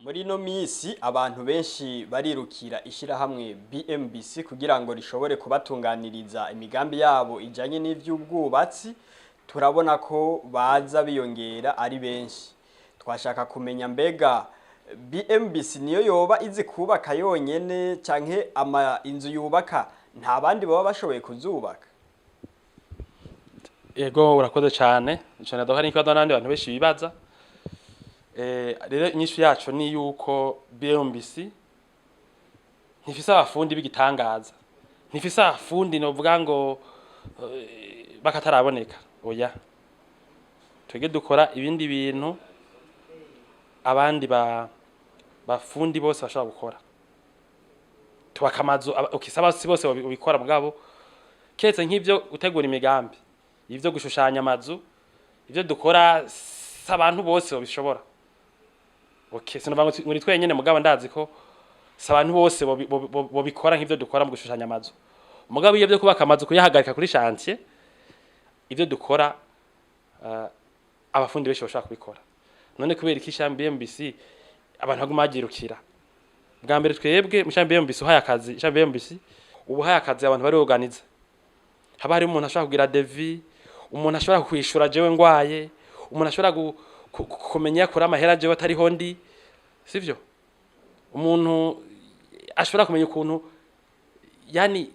Muri ino misi abantu benshi barirukira ishirahamwe BMBC kugira ngo rishobore kubatunganiriza imigambi yabo ijanye n'ivy'ubwubatsi. Turabona ko baza biyongera ari benshi. Twashaka kumenya, mbega BMBC niyo yoba izi kubaka yonyene, canke ama inzu yubaka nta bandi baba bashoboye kuzubaka? Ego, urakoze cyane. Ico nadoha ni ikibazo n'abandi bantu benshi bibaza. Rero inyishu yacu ni yuko BMBC ntifise abafundi b'igitangaza, ntifise abafundi novuga ngo bakataraboneka. Oya, twebwe dukora ibindi bintu abandi ba bafundi bose bashobora gukora. Tubaka amazu okay, saba si bose babikora, mugabo keretse nk'ivyo gutegura imigambi, ivyo gushushanya amazu, ivyo dukora si abantu bose babishobora. Okay, sinova ngo muri twenyene, mugabo ndazi ko si abantu bose bobikora nk'ivyo dukora mu gushushanya amazu. Mugabo iyo byo kubaka amazu, kuyahagarika kuri chantier, ivyo dukora abafundi benshi bashobora kubikora. None kubera iki ishami BMBC abantu baguma baryirukira? Bwa mbere, twebwe mu ishami BMBC, uhaye akazi ishami BMBC, ubu uhaye akazi abantu bari organisés. Haba hari umuntu ashobora kugira devis, umuntu ashobora kwishura jewe ngwaye, umuntu ashobora kumenya kuri amahera jewe atariho ndi, sivyo? Umuntu ashobora kumenya ukuntu, yani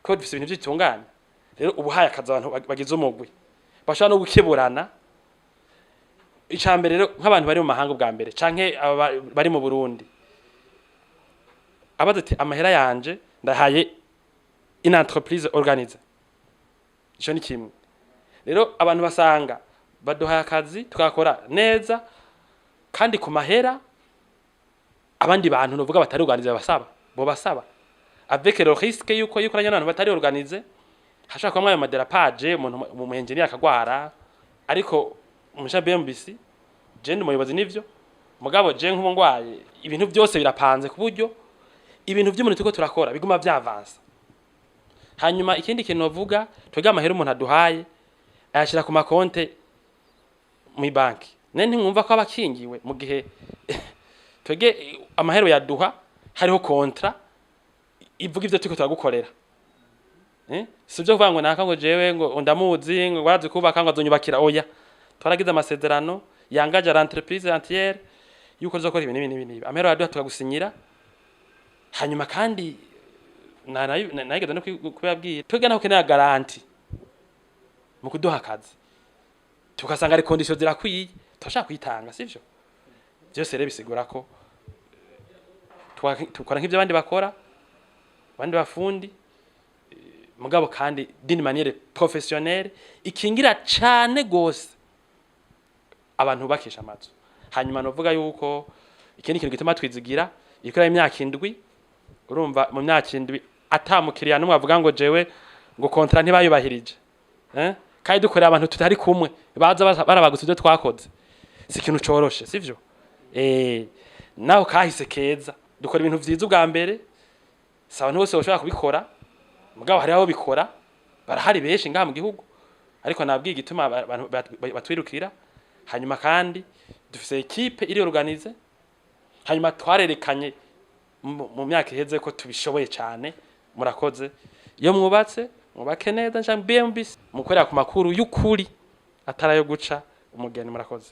ko dufise ibintu vyitunganya. Rero ubu haye akazi abantu bagize umugwi bashobora no gukeburana. Ica mbere rero, nk'abantu bari mu mahanga ubwa mbere canke aba bari mu Burundi, abaza ati: "Amahera yanje ndahaye une entreprise organisée." Ico ni kimwe. Rero abantu basanga baduhaye akazi, tukakora neza kandi ku mahera abandi bantu novuga batari organisés basaba, bo basaba, avec le risque yuko yuko n'abantu batari organisés hashobora kuba ayo ma dérapages, umuntu mu engineer akagwara. Ariko umusha BMBC, je ndi umuyobozi nivyo, mugabo je nk'ubu ngwaye, ibintu byose birapanze ku buryo ibintu by'umuntu turiko turakora biguma vyavansa. Hanyuma ikindi kintu novuga, twebwe amahera umuntu aduhaye ayashira ku makonte mu banki. None ntimwumva ko aba akingiwe mu gihe twebwe amahero yaduha hariho contrat ivuga ivyo turiko turagukorera? Si byo kuvuga ngo naka, ngo jewe ngo ndamuzi, ngo warazi kubaka, ngo azonyubakira. Oya, twaragize amasezerano yangaje l'entreprise entière yuko tuzokora ibi n'ibi n'ibi n'ibi. Amahero yaduha tukagusinyira. Hanyuma kandi nageze no kubabwira, twebwe naho ukenera garantie mu kuduha akazi, tugasanga ari conditions zirakwiye, turashaka kuyitanga, sivyo? Byose rero bisigura ko tukora nk'ivyo abandi bakora, abandi bafundi, mugabo kandi d'une manière professionnelle ikingira cane gose abantu bubakisha amazu. Hanyuma novuga yuko ikindi kintu gituma twizigira, ikora imyaka 7. Urumva, mu myaka 7 ata mukiriya n'umwe avuga ngo jewe ngo contrat ntibayubahirije, eh? Kandi dukorera abantu tutari kumwe, baza barabagusa ibyo twakoze, si ikintu coroshe, sivyo? Naho kahise keza, dukora ibintu vyiza. Ubwa mbere, si abantu bose bashobora kubikora, mugabo hari abo bikora, barahari benshi ngaha mu gihugu. Ariko nabwiye igituma abantu batwirukira. Hanyuma kandi dufise équipe iri organisée. Hanyuma twarerekanye mu myaka iheze ko tubishoboye cyane. Murakoze. Iyo mwubatse, mwubake neza nja BMBC, mukorera ku makuru y'ukuri, atari ayo guca umugeni. Murakoze.